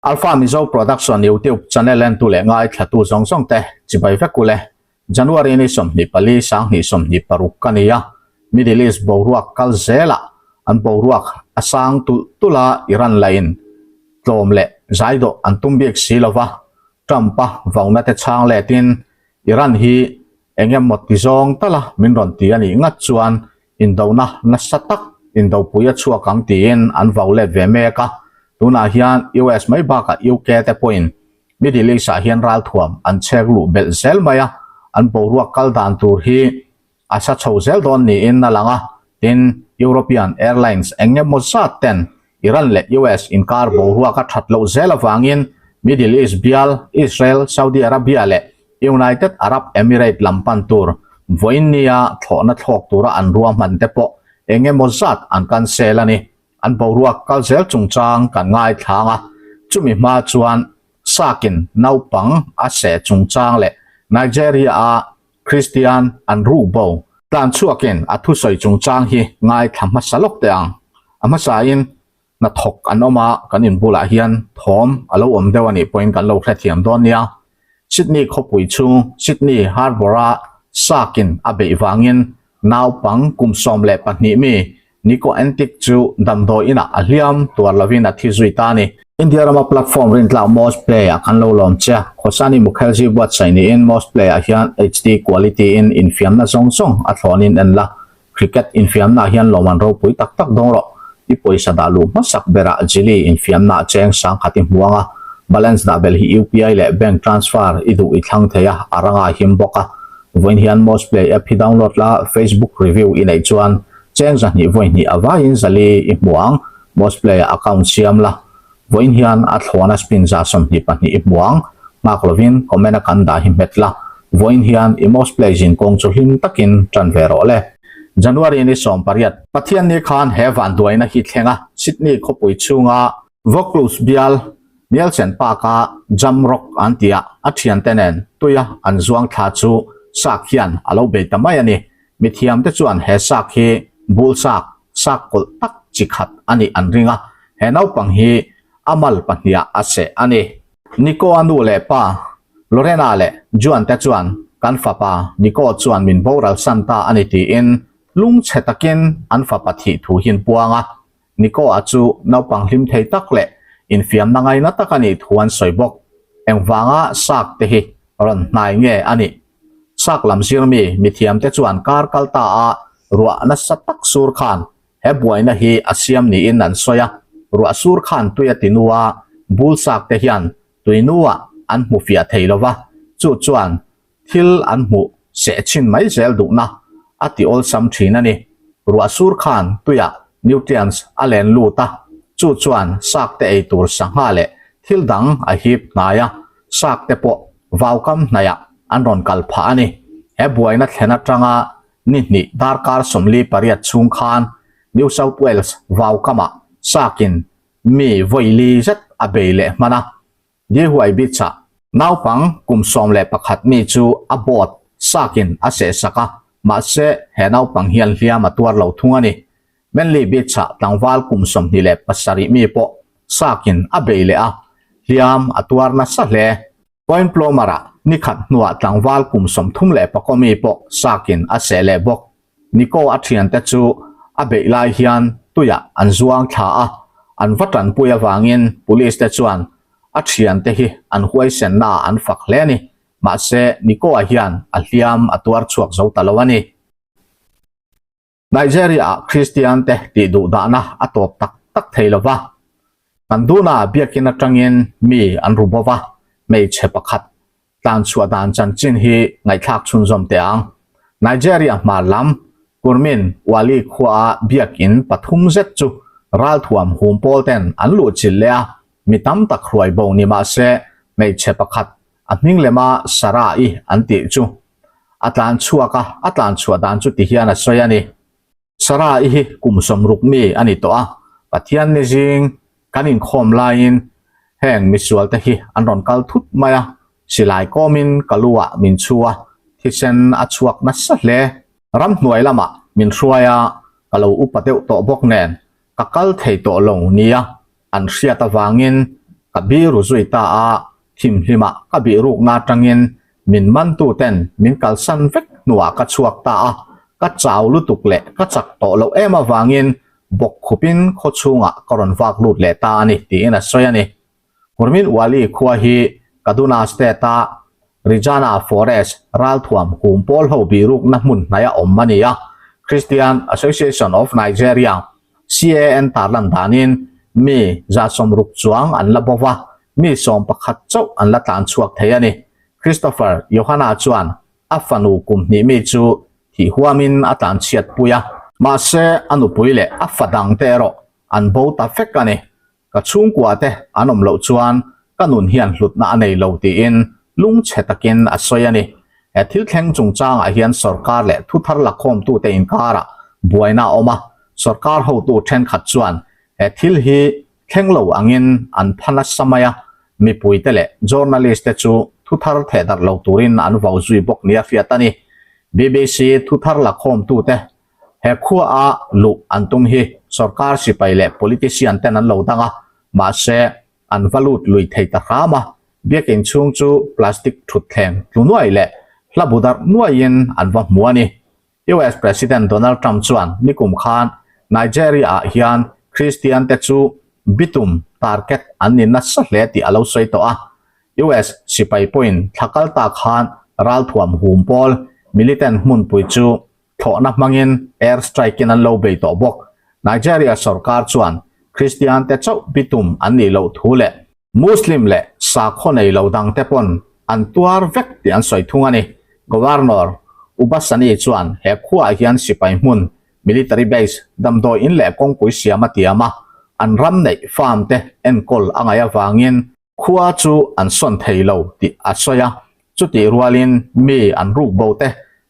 Alpha Mizo Production YouTube channel entu leh ngaithlatu zawng zawng te chibai vek ule. January ni 24 2026 ka ni a, Middle East boruak kal zelah an boruak a sang tulh tulh a, Iran lahin tlawm leh zaidawh an tum bik si lova, Trump-a vauna te chhang letin Iran hi eng emaw ti zawng tala min rawn ti a nih ngat chuan Indona nasa tak indopui a chhuak ang tiin an vau let ve mek a, tunah hian US mai bakah UK te pawhin Middle East ah hian ralthuam an chhek luh belh zel mai a, an boruak kal dan tur hi a sa chho zel dawn niin a lang a, tin European Airlines eng emaw zat ten Iran leh US inkar boruak a that loh zel avangin Middle East bial Israel, Saudi Arabia leh United Arab Emirate lam pan tur vawiin nia thlawhna thlawk tura an ruahman te pawh eng emaw zat an cancel a ni. An boruak kal zel chungchang kan ngaithlang a, chumi hma chuan Sakin naupang a seh chungchang leh Nigeria-a Kristian an ruk bo tlan chhuakin a thusawi chungchang hi ngaithla hmasa lawk teh ang. A hmasain hnathawk an awm a, kan inbulah hian thawm a lo awm deuh a nih pawhin kan lo hrethiam dawn nia. Sydney khawpui chhung Sydney Harbour-a sakin a beih vangin naupang kum 12 mi Nico Antic chu damdawi inah a hliam tuar lovin a thi zui ta a ni. India rama platform rintlak Most Play ah kan lo lawm che. Khawsani Mukherjee buatsaih niin Most Play ah hian HD quality in infiamna zawng zawng a thlawnin en la. Cricket infiamna ah hian lawmman ropui tak tak dawng rawh. I pawisa dah luh hmasak berah Jili infiamna ah cheng sangkhat i hmuang a. Balance dah belh hi UPI leh bank transfer i duh i thlang thei a, a ranga him bawk a. Vawiin hian Most Play app hi download la, Facebook review i neih chuan Cheng 200 vawi hnih a vaiin zali i hmu ang, Mosplay ah account siam la, vawiin hian a thlawna spin 24 i hmu ang, nghak lovin comment a kan dah hi hmet la, vawiin hian i Mosplay zin kawng chu hlim takin tan ve rawh le. January ni 18. Pathianni khan he vanduaina hi thleng a, Sydney khawpui chhunga Vaucluse bial Nielsen Park-a Jam Rock an tih ah a thiante nen tuia an zuang thla chu sak hian a lo bei ta mai a ni. Mithiamte chuan he sak hi bul sak, sak kawlh tak chi khat a nih an ring a, he naupang hi a mal pahniha a seh a ni. Nico-a nu leh pa Lorena leh Juan te chuan kan fapa Nico chuan min boral san ta a ni tiin lungchhe takin an fapa thih thu hi an puang a. Nico-a chu naupang hlim thei tak leh infiamna ngaina tak a nih thu an sawi bawk. Engvanga sak te hi rawn hnai nge a nih? Sak lam zirmi mithiamte chuan kar kal ta a ruah nasa tak sur khan he buaina hi a siam niin an sawi a, ruah sur khan tui a ti nu a, bul sak te hian tui nuah an hmu fiah thei lo va, chu chuan thil an hmuh seh chhin mai zel duhna a ti awlsam thin a ni. Ruah sur khan tuiah nutrients a len lut a, chu chuan sak te ei tur sangha leh thil dang a hip hnai a, sak te pawh vaukam hnaihah an rawn kal phah a ni. He buaina thlen atanga ni hnih darkar 48 chhung khan New South Wales vaukamah sakin mi vawi li zet a bei leh hman a. Dihuai Beach-ah naupang kum 11 mi chu a boat sakin a sehsak a, mahse he naupang hian hliam a tuar lo thung a ni. Manly Beach-ah tlangval kum 27 mi pawh sakin a bei leh a, hliam a tuar nasa hle. Point Plomer-ah ni khat hnuah tlangval kum 34 mi pawh sakin a seh leh bawk. Nico a thiante chu a beih lai hian tuiah an zuang thla a, an va tanpui avangin police te chuan a thiante hi an huaisenna ah an fak hle a ni. Mahse, Nico-a hian a hliam a tuar chhuak zo ta lo a ni. Nigeria-ah Kristiante tih duh dahna a tawp tak tak thei lo va. Kan duna biakin atangin mi an ru bo va, hmeichhe pakhat tlan chhuah dan chanchin hi ngaihthlak chhunzawm teh ang. Nigeria hmar lam Kurmin Wali khuaa biakin pathum zet chu ralthuam hum pawl ten an luhchilh leh a, mi tam tak hruai bo ni mah se hmeichhe pakhat a hming lema Sarah-i an tih chu a tlan chhuak a, a tlan chhuah dan chu ti hian a sawi a ni. Sarah-i hi kum 60 mi a ni tawh a, Pathian ni zing kan inkhawm laiin heng misual te hi an rawn kal thut mai a, silai kawmin ka lu ah min chhu a, thisen a chhuak nasa hle. Ramhnuai lamah min hruai a, ka lo upa deuh tawh bawk nen ka kal thei tawh lo nia an hriat avangin. Ka biru zui ta a, thimhlimah ka bihrukna atangin min mantuten min kalsan vek hnuah ka chhuak ta a, ka chau lutuk leh ka chak tawh loh em avangin bawk khupin khaw chhungah ka rawn vak lut leh ta a ni tiin a sawi a ni. Hurmin Wali khua hi Kaduna State-a Rijana Forest ralthuam hum pawl ho bihrukna hmun hnaia awm a ni a, Christian Association of Nigeria, CAN, tarlan danin mi 60 chuang an la bo va, mi 11 chauh an la tlan chhuak thei a ni. Christopher Yohana chuan a fanu kum hnih mi chu thih huamin a tlan chhiat pui a, mahse a nupui leh a fa dangte erawh an bo ta vek a ni. Ka chhungkua te an awm loh chuan ka nun hian hlutna a nei lo tiin lungchhe takin a sawi a ni. He thil thleng chungchangah hian sorkar leh thuthar lakhawmtute inkarah buaina a awm a, sorkar hotu thenkhat chuan he thil hi thleng lo angin an pha nasa mai a, mipuite leh journalist te chu thuthar thehdarh lo turin an vau zui bawk nia hriat a ni. BBC thuthar lakhawmtute He khua a luh an tum hi sorkar sipai leh politician ten an lo dang a, mahse an va lut lui thei ta hram a, biakin chhung chu plastic thutthleng tlu nuai leh hla bu darh nuaiin an va hmu a ni. US President Donald Trump chuan nikum khan Nigeria ah hian Christian te chu bitum target an ni nasa hle tih a lo sawi tawh a, US sipai pawhin thla kal ta khan ralthuam hum pawl militant hmunpui chu Thlawhna hmangin air strike in an lo bei tawh bawk. Nigeria sorkar chuan Christian te chauh bitum an nih loh thu leh Muslim leh sakhaw nei lo dang te pawn an tuar vek tih an sawi thung a ni. Governor Uba Sani chuan he khuaah hian sipai hmun, military base, damdawi in leh kawngpui siam a tiam a, an ram neih farm te enkawl a ngaih avangin Khua chu an sawn thei lo tih a sawi a, chutih rualin mi an ruk bo te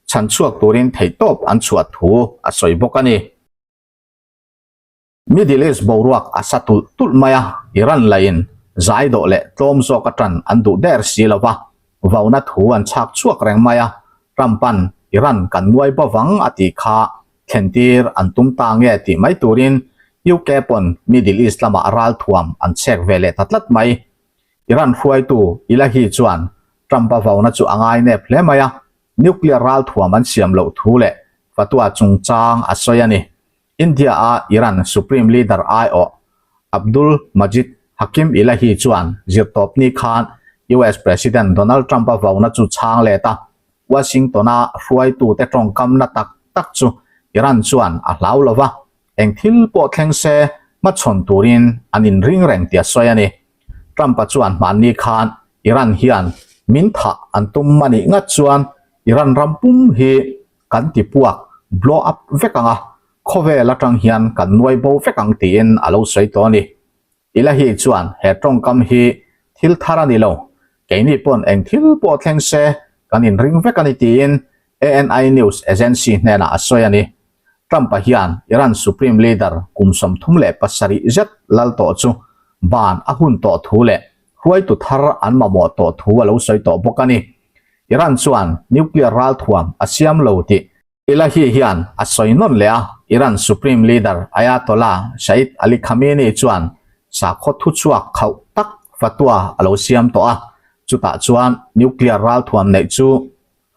chhan chhuak turin theihtawp an chhuah thu a sawi bawk a ni. Middle East boruak a sa tulh tulh mai a, Iran lain zai dawh leh tlawm zawk atan an duh der si lo va, vauna thu an chhak chhuak reng mai a, Trump-a'n Iran kan nuai bawvang a tih kha thlentir an tum ta nge tih mai turin UK pawn Middle East lamah ralthuam an chhek ve leh ta tlat mai. Iran hruaitu Ilahi chuan Trump-a vauna chu a ngai nep hle mai a, nuclear ralthuam an siam loh thu leh fatwa chungchang a sawi a ni. India-a Iran Supreme Leader aiawh Abdul Majid Hakim Ilahi chuan zirtawpni khan US President Donald Trump-a vauna chu chhang let a, Washington-a hruaitute tawngkamna tak tak chu Iran chuan a hlau lo va, eng thil pawh thleng se hmachhawn turin an inring reng tih a sawi a ni. Trump-a chuan hmanni khan Iran hian min thah an tum a nih ngat chuan Iran ram pum hi kan ti puak, blow up, vek ang a, khawvel atang hian kan nuai bo vek ang tiin a lo sawi tawh a ni. Ilahi chuan he tawngkam hi thil thar a ni lo, keini pawn eng thil pawh thleng se kan inring vek a ni tiin ANI News Agency hnenah a sawi a ni. Trump-a hian Iran Supreme Leader kum 37 zet lal tawh chu ban a hun tawh thu leh hruaitu thar an mamawh tawh thu a lo sawi tawh bawk a ni. Iran chuan nuclear ralthuam a siam lo tih Ilahi hian a sawi nawn leh a, Iran Supreme Leader Ayatollah Sayyid Ali Khamenei chuan sakhaw thuchhuak khauh tak fatwa a lo siam tawh a, chutah chuan nuclear ralthuam neih chu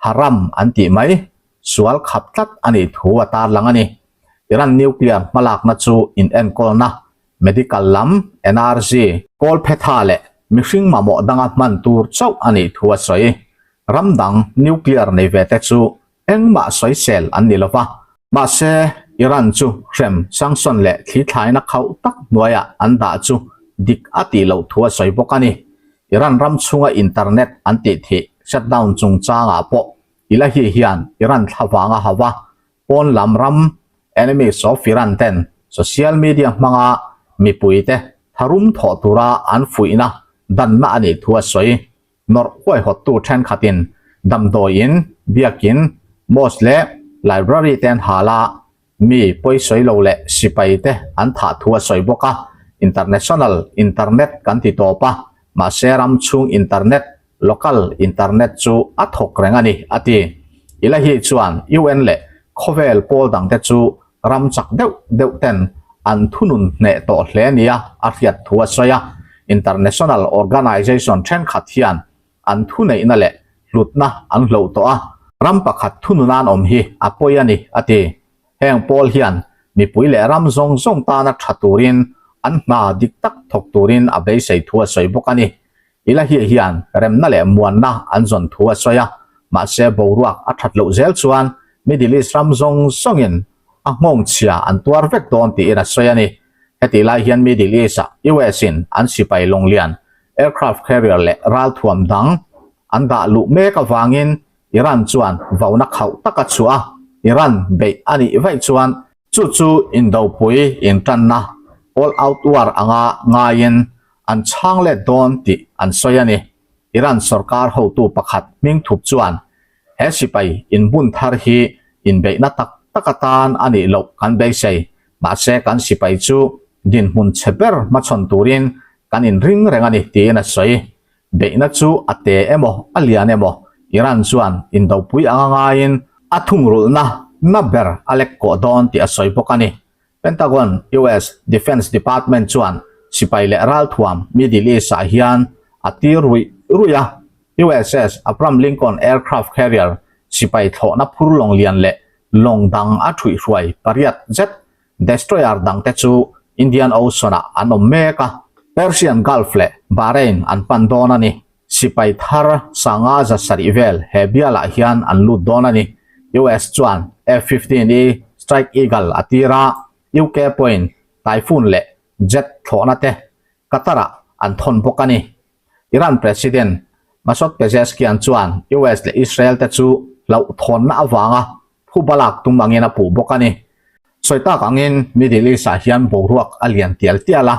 haram an tih mai, sual khap tlat a nih thu a tarlang a ni. Iran nuclear hmalakna chu inenkawlna, medical lam, energy, kawlphetha leh mihring mamawh danga hman tur chauh a nih thu a sawi. Ram dang nuclear nei ve te chu Engmah sawisel an ni lova, mahse Iran chu hrem sanction leh thli thlaina khauh tak hnuaiah an dah chu dik a tih loh thu a sawi bawk a ni. Iran ram chhunga internet an tih thih shutdown chungchangah pawh Ilahi hian Iran thla vanga hauva pawn lam ram enemies of Iran ten social media hmanga mipuite tharum thawh tura an fuihna danna a nih thu a sawi. Nawrh huaihawttu thenkhatin damdawiin, biakin, mosque leh library te an hal a, mi pawisawi lo leh sipai te an thah thu a sawi bawk a. International internet kan ti tawp a, mahse ram chhung internet, local internet chu a thawk reng a ni, a ti. Ilahi chuan UN leh khawvel pawl dangte chu ram chak deuh deuh ten an thunun hneh tawh hle nia a hriat thu a sawi a. International organization thenkhat hian an thuneihna leh hlutna an hloh tawh a, ram pakhat thununan awm hi a pawi a ni, a ti. Heng pawl hian mipui leh ram zawng zawng tana tha turin an hna dik tak thawk turin a beisei thu a sawi bawk a ni. Ilahi hian remna leh muanna an zawn thu a sawi a, mahse boruak a that loh zel chuan Middle East ram zawng zawngin a nghawng chhia an tuar vek dawn tiin a sawi a ni. Hetih lai hian Middle East-ah US-in an sipai lawnglian, aircraft carrier leh ralthuam dang an dah luh mek avangin Iran chuan vauna khauh tak a chhuah a, Iran beih a nih vaih chuan chu chu indopui intanna, all out war, anga ngaiin an chhang let dawn tih an sawi a ni. Iran sorkar hotu pakhat hming thup chuan he sipai inbun thar hi inbeihna tak tak atan a nih loh kan beisei, mahse kan sipai chu dinhmun chhe ber hmachhawn turin kan inring reng a ni tiin a sawi. Beihna chu a te emaw a lian emaw Iran chuan indopui anga ngaiin a thungrulhna na ber a lek kawh dawn tih a sawi bawk a ni. Pentagon, US Defense Department chuan sipai leh ralthuam Middle East-ah hian a tir ruih ruih a. USS Abraham Lincoln aircraft carrier sipai thlawhna phur lawng lian leh lawng dang a thuihhruai pariat zet destroyer dangte chu Indian Ocean-ah an awm mek a, Persian Gulf leh Bahrain an pan dawn a ni. Sipai thar sanga za sarih vel he bialah hian an lut dawn a ni. US chuan F-15E Strike Eagle a tir a, UK pawhin Typhoon leh jet thlawhna te Qatar-ah an thawn bawk a ni. Iran President Masoud Pezeshkian chuan US leh Israel te chu hlauhthawnna avanga phuba lak tum angin a puh bawk a ni. Sawi tak angin Middle East-ah hian boruak a lian tial tial a,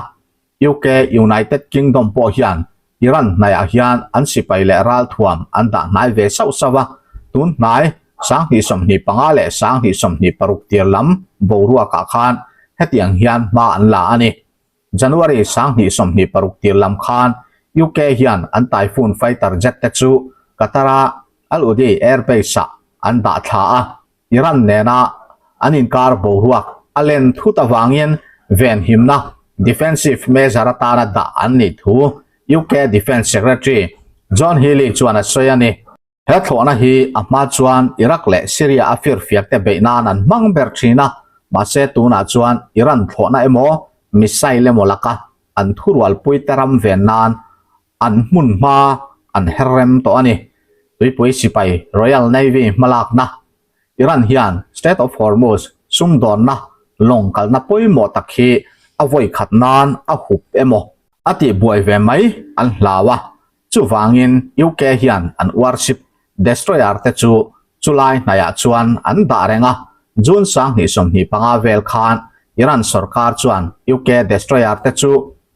UK, United Kingdom pawh hian Iran hnaiah hian an sipai leh ralthuam an dah hnai ve sauh sauh a, tun hnai 2025 leh 2026 tir lam boruakah khan hetiang hian hma an la a ni. January 2026 tir lam khan UK hian an Typhoon fighter jet te chu Qatar-a Al Udeid Air Base-ah an dah thla a, Iran nena an inkar boruak a len thut avangin venhimna, defensive measure, atana dah an nih thu UK Defence Secretary John Healey chuan a sawi a ni. He thlawhna hi a hma chuan Iraq leh Syria a firfiak te beih nan an hmang ber thin a, mahse tunah chuan Iran thlawhna emaw missile emaw laka an thurualpui te ram ven nan an hmun hma an her rem tawh a ni. Tuipui sipai Royal Navy hmalakna Iran hian Strait of Hormuz sumdawnna lawng kalna pawimawh tak hi a vawi khat nan a hup emaw a tihbuai ve mai an hlau a, chuvangin UK hian an warship destroyer te chu chulai hnaiah chuan an dah reng a, June 2025 vel khan Iran sorkar chuan UK destroyer te chu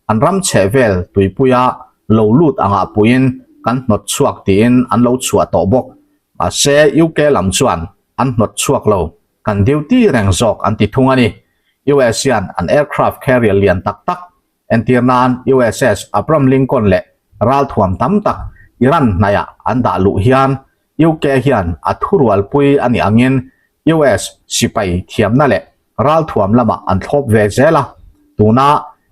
An ram chheh vel tuipuia lo lut angah puiin kan hnawt chhuak tiin an lo chhuah tawh bawk. Mahse UK lam chuan an hnawt chhuak lo, kan duty reng zawk an ti thung a ni. US hian an aircraft carrier lian tak tak, entir nan USS Abraham Lincoln leh ralthuam tam tak Iran hnaihah an dah luh hian UK hian a thurualpui a nih angin US sipai thiamna leh ralthuam lamah an thlawp ve zel a, tuna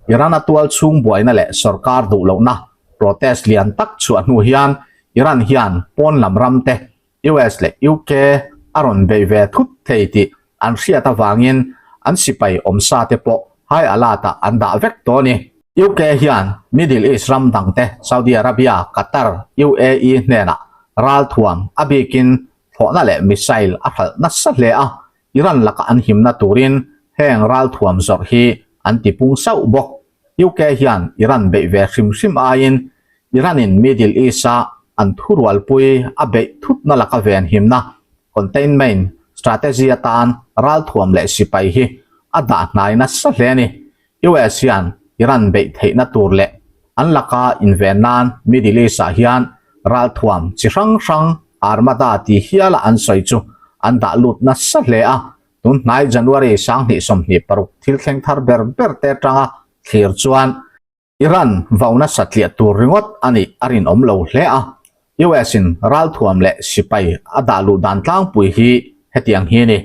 Iran-a tual chhung buaina leh sorkar duh lohna protest lian tak chhuah hnu hian Iran hian pawn lam ramte US leh UK a rawn bei ve thut thei tih an hriat avangin an sipai awmsa te pawh high alert-ah an dah vek tawh a ni. UK hian Middle East ram dangte Saudi Arabia, Qatar, UAE hnenah ralthuam a bikin thlawhna leh missile a hralh nasa hle a, Iran laka an himna turin heng ralthuam zawrh hi an ti pung sauh bawk. UK hian Iran beih ve hrim hrim aiin Iran-in Middle East-a an thurualpui a beih thutna laka venhimna, containment, strategy atan ralthuam leh sipai hi a dah hnai nasa hle a ni. US hian Iran beih theihna tur leh an laka inven nan Middle East-ah hian ralthuam chi hrang hrang Armada ti hiala an sawi chu an dah lut nasa hle a, tun hnai January 2026 thil thleng thar ber ber te atanga thlir chuan Iran vauna satliah tur ringawt a nih a rinawm lo hle a, US-in ralthuam leh sipai a dah luh dan tlangpui hi hetiang hi a ni.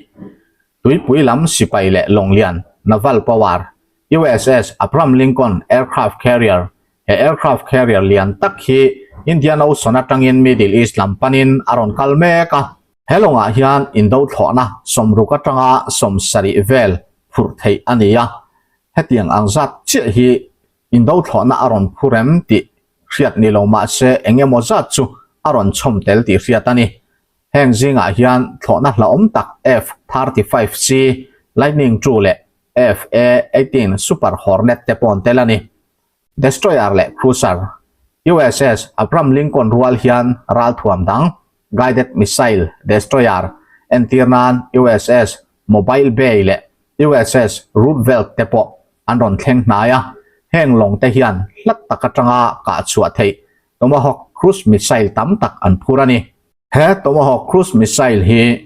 Tuipui lam sipai leh lawnglian, Naval Power, USS Abraham Lincoln Aircraft Carrier, He aircraft carrier lian tak hi Indian Ocean atangin Middle East lam panin a rawn kal mek a. He lawngah hian indo thlawhna 60 atanga 70 vel phurh theih a ni a. Hetiang ang zat chiah hi indo thlawhna a rawn phur em tih hriat ni lo mah se eng emaw zat chu a rawn chhawm tel tih hriat a ni. Heng zingah hian thlawhna hlauhawm tak F-35C Lightning II leh F-A-18 Super Hornet te pawh an tel a ni. Destroyer leh Cruiser, USS Abraham Lincoln rual hian ralthuam dang, guided missile destroyer, entir nan USS Mobile Bay leh USS Roosevelt te pawh an rawn thleng hnai a, heng lawng te hian hlat tak atanga kah chhuah theih Tomahawk cruise missile tam tak an phur a ni. He Tomahawk cruise missile hi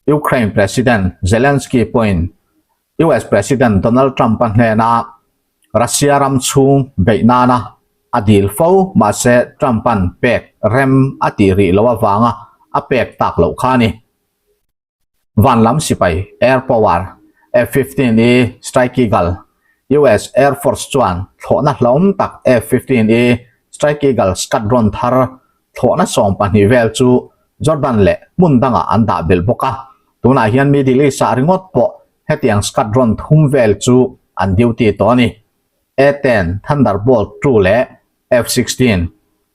Ukraine President Zelensky pawhin US President Donald Trump-a hnena Russia ram chhung beih nana a dil fo, mahse Trump-a'n pek rem a tih rih loh avanga a pek tak loh kha a ni. Van lam sipai Air Power F-15E Strike Eagle, US Air Force chuan thlawhna hlauhawm tak F-15E Strike Eagle squadron thar thlawhna 12 vel chu Jordan leh hmun dangah an dah belh bawk a, tunah hian Middle East-ah ringawt pawh hetiang squadron thum vel chu an duty tawh a ni. A-10, Thunderbolt II leh F-16,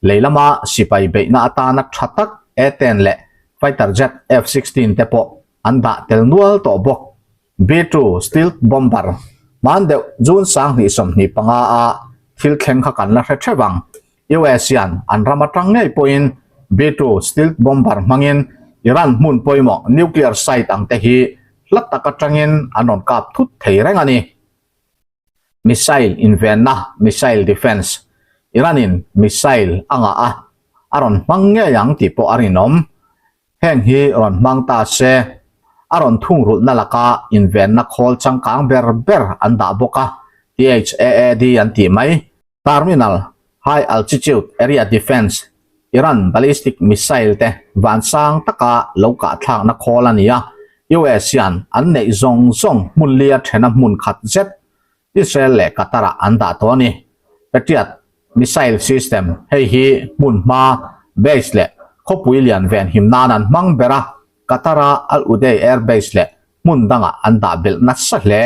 lei lama sipai beihna atana tha tak A-10 leh fighter jet F-16 te pawh an dah tel nual tawh bawk. B-2 Stealth Bomber hman deuh June 2025 a thil thleng kha kan la hre theuh ang. US hian an ram atang ngei pawhin B-2 Stealth Bomber hmangin Iran hmun pawimawh nuclear site ang te hi hla tak atangin an rawn kap thut thei reng a ni. Missile invenna, missile defense, Iran-in missile a ngah a, a rawn hmang ngei ang tih pawh a rinawm. Heng hi rawn hmang ta se, a rawn thungrulhna laka invenna khawl changkang ber ber an dah bawk a, THAAD an tih mai. Terminal, High Altitude Area Defense, Iran ballistic missile te vansang taka lo kahthlakna khawl a ni a, US hian an neih zawng zawng hmun lia thena hmun khat zet Israel leh Qatar-ah an dah tawh a ni. Patriot missile system, hei hi hmun hma, base leh khawpui lian venhim nan an hmang ber a, Qatar-a Al Udeid Air Base leh hmun dangah an dah belh nasa hle.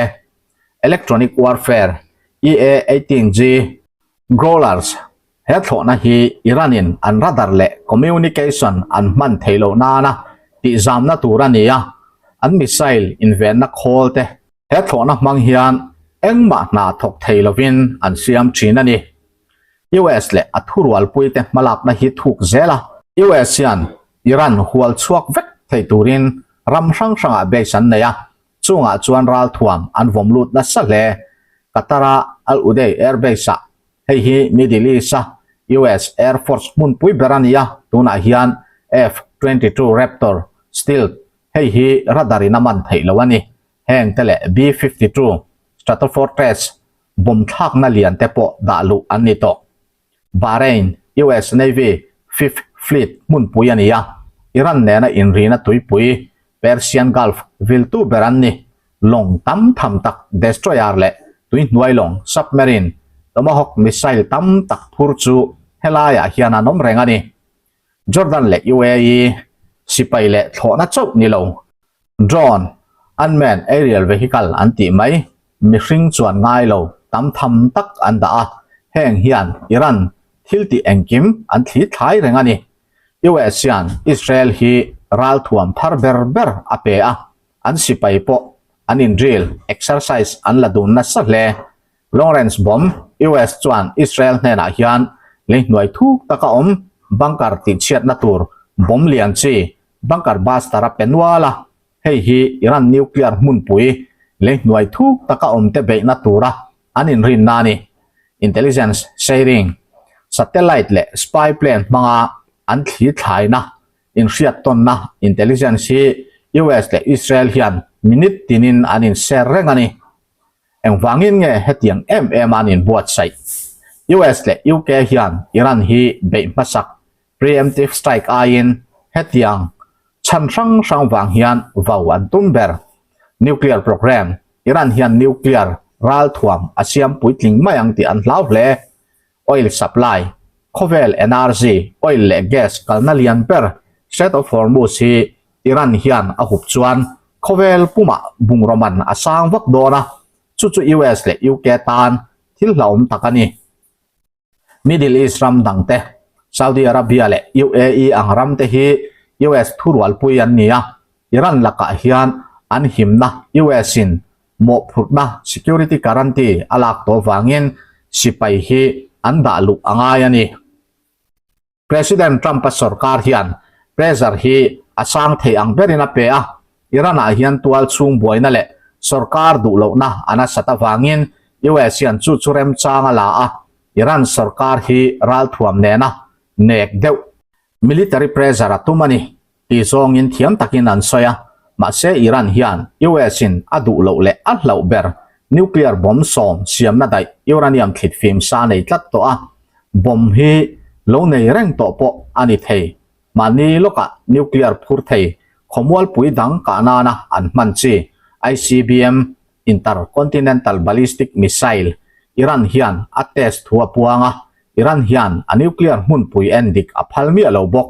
Electronic Warfare, EA-18G, Growlers, He thlawhna hi Iran-in an radar leh communication an hman theih loh nana tihzamna tur a ni a, an missile invenna khawl te he thlawhna hmang hian engmah hna thawk thei lovin an siam thin a ni. US leh a thurualpuite hmalakna hi thuk zel a. US hian Iran hual chhuak vek thei turin ram hrang hrangah base an nei a, chungah chuan ralthuam an vawm lut nasa hle. Qatar-a Al Udeid Air Base-ah Hei hi Middle East-a US Air Force hmunpui ber a ni a, tunah hian F-22 Raptor stealth hei hi radar in a man theih lo a ni. Heng te leh B-52 Stratofortress bomb thlakna lian te pawh dah luh an ni tawh. Bahrain, US Navy Fifth Fleet hmunpui a ni a, Iran nena inrina tuipui Persian Gulf viltu ber an ni. Lawng tam tham tak destroyer leh tuihnuai lawng, submarine, Tomahawk missile tam tak phur chu helaiah hian an awm reng a ni. Jordan leh UAE sipai leh thlawhna chauh ni lo, drone, unmanned aerial vehicle an tih mai, mihring chuan ngai lo tam tham tak an dah a, heng hian Iran thil tih engkim an thli thlai reng a ni. US hian Israel hi ralthuam thar ber ber a pe a, an sipai pawh an in drill, exercise, an la dun nasa hle. Long-range bomb, US chuan Israel hnenah hian lei hnuai thuk taka awm bunker tihchhiatna tur bomb lian chi bunker buster a pe nual a, hei hi Iran nuclear hmunpui lei hnuai thuk taka awmte beihna tura an inrinna a ni. Intelligence sharing, satellite leh spy plane hmanga an thli thlaina Inhriattawnna, intelligence, hi US leh Israel hian minute tinin an inshare reng a ni. Engvangin nge hetiang em em a an inbuatsaih? US leh UK hian Iran hi beih hmasak, preemptive strike, aiin hetiang chhan hrang hrang vang hian vau an tum ber. Nuclear program, Iran hian nuclear ralthuam a siam puitling mai ang tih an hlau hle. Oil supply, Khawvel energy, oil leh gas kalna lian ber Strait of Hormuz hi Iran hian a hup chuan khawvel pumah bungraw man a sang vak dawn a, chu chu US leh UK tan thil hlauhawm tak a ni. Middle East ram dangte, Saudi Arabia leh UAE ang ramte hi US thurualpui an ni a, Iran lakah hian an himna US in mawhphurhna security guarantee a lak tawh vangin sipai hi an dah luh a ngai a ni. President Trump-a sorkar hian pressure hi a sang thei ang berin a pe a, Iran-ah hian tual chhung buaina leh sorkar duh lohna a nasat avangin US hian chu chu remchang a la a, Iran sorkar hi ralthuam nena nek deuh military pressure a tum a ni. Ti zawngin thiam takin an sawi a, mahse Iran hian US in a duh loh leh a hlauh ber nuclear bomb sawm siamna daih uranium thlit fim sa nei tlat tawh a, bomb hi lo nei reng tawh pawh a ni thei. Mahni lawkah nuclear phur thei khawmualpui dang kah nana an hman chi ICBM, Intercontinental Ballistic Missile, Iran hian a test thu a puang a, Iran hian a nuclear hmunpui en dik a phal miah lo bawk.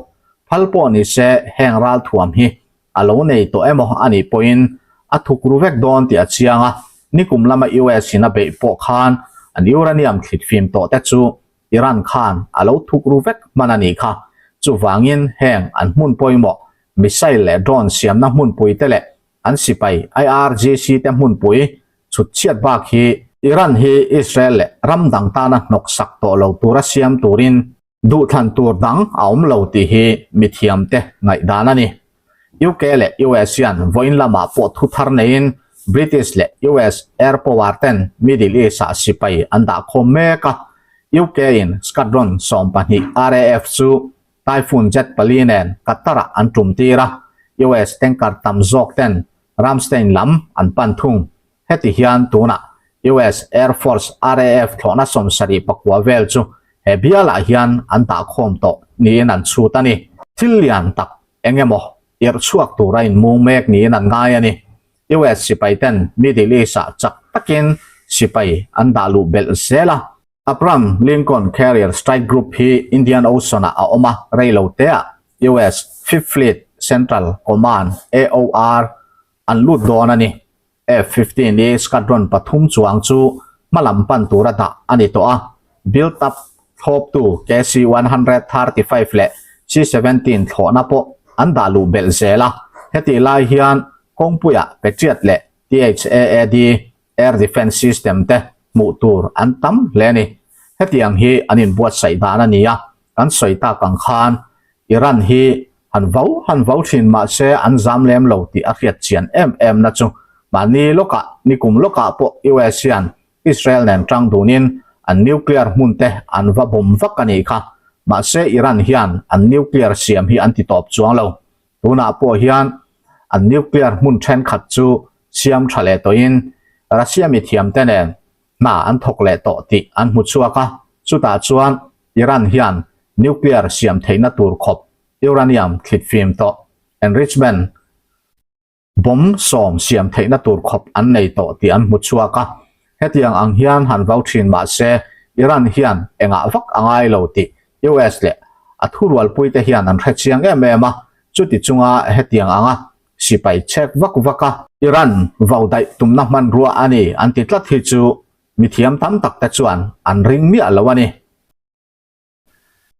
Phal pawh ni se heng ralthuam hi a lo nei tawh emaw a nih pawhin a thuk ru vek dawn tih a chiang a, nikum lama US in a beih pawh khan an uranium thlit fim tawh te chu Iran khan a lo thuk ru vek hman a nih kha. Chuvangin heng an hmun pawimawh missile leh drone siamna hmunpui te leh an sipai IRGC te hmunpui chhut chhiat bak hi Iran hi Israel leh ram dang tana hnawksak tawh lo tura siam turin Duhthlan tur dang a awm lo tih hi mithiamte ngaihdan a ni. UK leh US hian vawiin lamah pawh thu thar neiin British leh US air power ten Middle East-ah sipai an dah khawm mek a. UK in Squadron 12 RAF chu Typhoon jet pali nen Qatar-ah an tum tir a, US tanker tam zawk ten Ramstein lam an pan thung. Heti hian tunah US Air Force RAF thlawhna 74 vel chu he bialah hian an dah khawm tawh niin an chhut a ni. Thil lian tak eng emaw irh chhuak tura inmung mek niin an ngai a ni. US sipai ten Middle East-ah chak takin sipai an dah luh belh zel a. Abraham Lincoln Carrier Strike Group hi Indian Ocean-ah a awm a, rei lo teah US Fifth Fleet Central Command, AOR, an lut dawn a ni. F-15 i squadron pathum chuang chu hmalam pan tura dah a ni tawh a, built up thlawptu KC-135 leh C-17 thlawhna pawh an dah luh belh zel a, hetih lai hian kawngpuiah Patriot leh THAAD air defence system te hmuh tur an tam hle a ni. Hetiang hi an inbuatsaih dan a ni a, kan sawi tak ang khan Iran hi han vau han vau thin mahse an zam lem lo tih a hriat chian em em na chu mahni lawkah nikum lawkah pawh US hian Israel nen tang dunin an nuclear hmun te an va bawm vak a nih kha. Mahse Iran hian an nuclear siam hi an ti tawp chuang lo. Tunah pawh hian an nuclear hmun thenkhat chu siam tha leh tawhin Russia mithiam te nen hna an thawk leh tawh tih an hmu chhuak a, chutah chuan Iran hian nuclear siam theihna tur khawp uranium thlit fim tawh, enrichment bomb sawm siam theihna tur khawp an nei tawh tih an hmu chhuak a. Hetiang ang hian han vau thin mah se Iran hian engah vak a ngai lo tih US leh a thurualpuite hian an hre chiang em em a, chuti chunga hetiang anga sipai chek vak vak a, Iran vau daih tumna hmanrua a ni an ti tlat hi chu mithiam tam tak te chuan an ring miah lo a ni.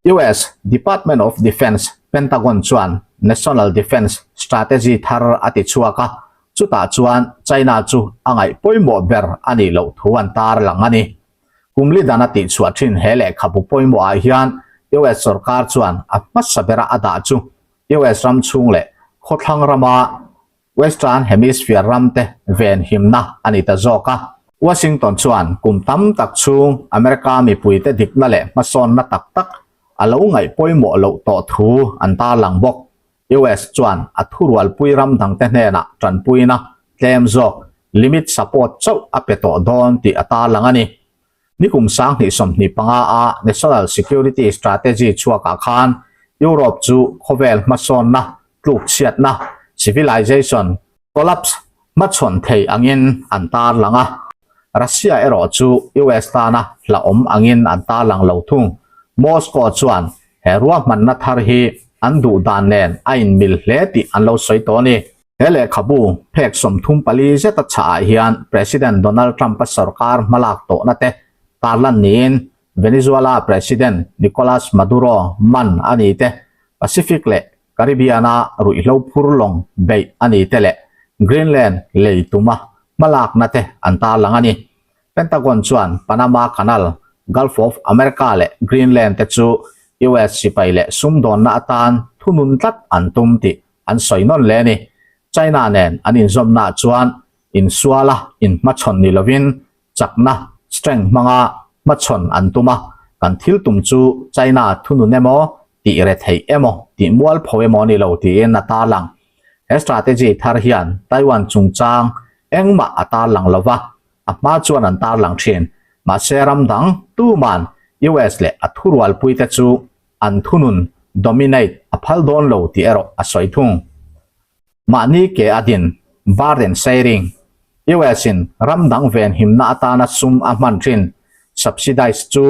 US Department of Defense, Pentagon chuan National Defense Strategy thar a ti chhuak a, chutah chuan China chu a ngaih pawimawh ber a nih loh thu an tar lang a ni. Kum li dan a tihchhuah thin he lehkhabu pawimawh ah hian US sorkar chuan a hmasa bera a dah chu US ram chhung leh khawthlang rama Western Hemisphere ramte venhimna a ni ta zawk a. Washington chuan kum tam tak chhung America mipuite dikna leh hmasawnna tak tak a lo ngaih pawimawh loh tawh thu an tarlang bawk. US chuan a thurualpui ram dangte hnenah tanpuina tlem zawk limit support chauh a pe tawh dawn tih a tarlang a ni. Nikum 2025 a National Security Strategy chhuakah khan Europe chu khawvel hmasawnna, tlukchhiatna, civilization collapse hmachhawn thei angin an tarlang a. Russia erawh chu US tana hlauhawm angin an tarlang lo thung. Moscow chuan he ruahmanna thar hi an duh dan nen a inmil hle tih an lo sawi tawh a ni. He lehkhabu phek 34 zeta chhahah hian President Donald Trump-a sorkar hmalak tawhna te tarlan niin Venezuela President Nicolas Maduro man a ni te, Pacific leh Caribbean-a ruihhlo phur lawng beih a ni te leh Greenland lei tuma hmalakna te an tarlang a ni. Pentagon chuan Panama Canal, Gulf of America leh Greenland te chu US sipai leh sumdawnna atan thunun tlat an tum tih an sawi nawn leh a ni. China nen an inzawmnaah chuan insuala inhmachhawn ni lovin chakna, strength, hmanga hmachhawn an tum a, kan thil tum chu China thunun emaw, tih re theih emaw, tih mual pho emaw a ni lo tiin a tarlang. He strategy thar hian Taiwan chungchang engmah a tarlang lo va, a hma chuan an tarlang thin. Mahse ram dang tuman US leh a thurualpuite chu an thunun, dominate, a phal dawn lo tih erawh a sawi thung. Mahni ke a din, burden sharing, US in ram dang venhimna atana sum a hman thin, subsidize, chu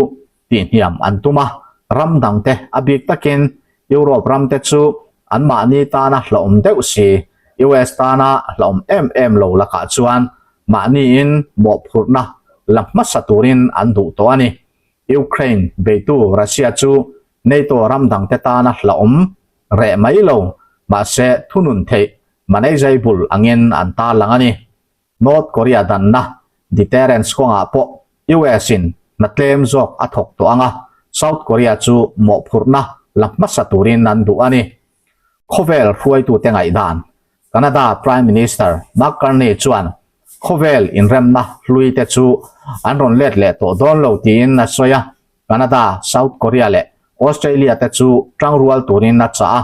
tihhniam an tum a, ram dangte a bik takin Europe ramte chu anmahni tana hlauhawm deuh si, US tana hlauhawm em em lo lakah chuan mahniin mawhphurhna la hmasa turin an duh tawh a ni. Ukraine beitu Russia chu NATO ram dangte tana hlauhawm reh mai lo, mahse thunun theih manageable angin an tarlang a ni. North Korea danna deterrence kawngah pawh US in hna tlem zawk a thawk tawh ang a, South Korea chu mawhphurhna la hmasa turin an duh a ni. Khawvel hruaitute ngaihdan Canada Prime Minister Mark Carney chuan khawvel inremna hluite chu an rawn let leh tawh dawn lo tiin a sawi a, Canada, South Korea leh Australia te chu tangrual turin a chah a,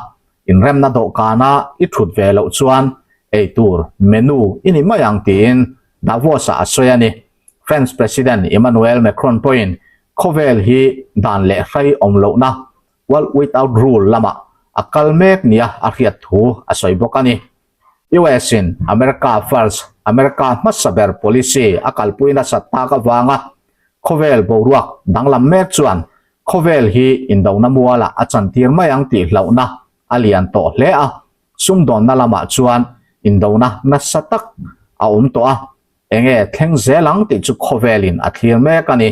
inremna dawhkana i thut ve loh chuan ei tur menu i ni mai ang tiin Davos-ah a sawi a ni. French President Emmanuel Macron pawhin khawvel hi dan leh hrei awm lohna, world without rule, lamah a kal mek nia a hriat thu a sawi bawk a ni. US in America First, America hmasa ber policy a kalpui nasat tak avanga khawvel boruak danglam mek chuan khawvel hi indona mualah a chantir mai ang tih hlauhna a lian tawh hle a, sumdawnna lamah chuan indona nasa tak a awm tawh a, enge thleng zel ang tih chu khawvelin a thlir mek a ni.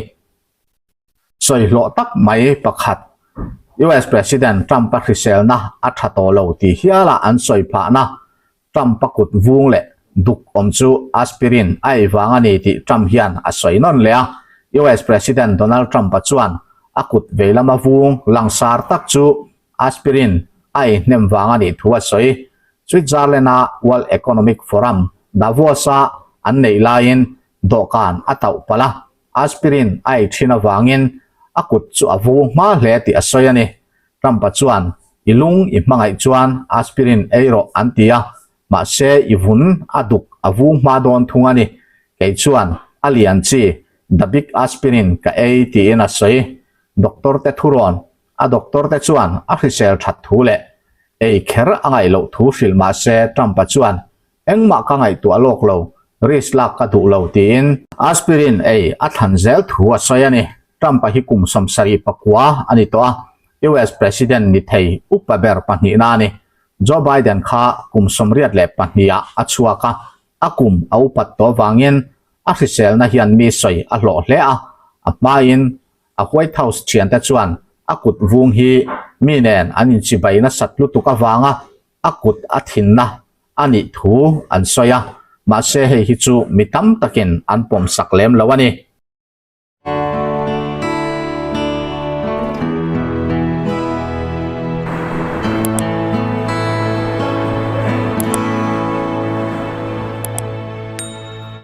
Sawi hlawh tak mai pakhat, US President Trump-a hriselna a tha tawh lo tih hiala an sawi phahna Trump-a kut vung leh duk awm chu aspirin a ei vang a ni tih Trump hian a sawi nawn leh a. US President Donald Trump-a chuan a kut veilama vung langsar tak chu aspirin a ei hnem vang a nih thu a sawi. Switzerland-a World Economic Forum, Davos-a an neih laiin dawhkan a tauh palh a. Aspirin a ei thin avangin a kut chu a vu hma hle tih a sawi a ni. Trump-a chuan, I lung i hmangaih chuan aspirin ei rawh an ti a, mahse i vun a duk a vu hma dawn thung a ni. Kei chuan a lian chi, the big aspirin ka ei tiin a sawi. Doctor te thurawn, a doctor te chuan a hrisel that thu leh ei kher a ngaih loh thu hrilh mahse Trump-a chuan Engmah ka ngaihtuah lawk lo, risk lak ka duh lo tiin aspirin ei a thlan zel thu a sawi a ni. Trump-a hi kum 79 a ni tawh a, US President ni thei upa ber pahnihna a ni. Joe Biden kha kum 82 ah a chhuak a, a kum a upat tawh vangin a hriselna hian mi sawi a hlawh hle a, a hmain a White House thiante chuan a kut vung hi mi nen an inchibai nasat lutuk avanga a kut a thinna a nih thu an sawi a, mahse hei hi chu mi tam takin an pawmsak lem lo a ni.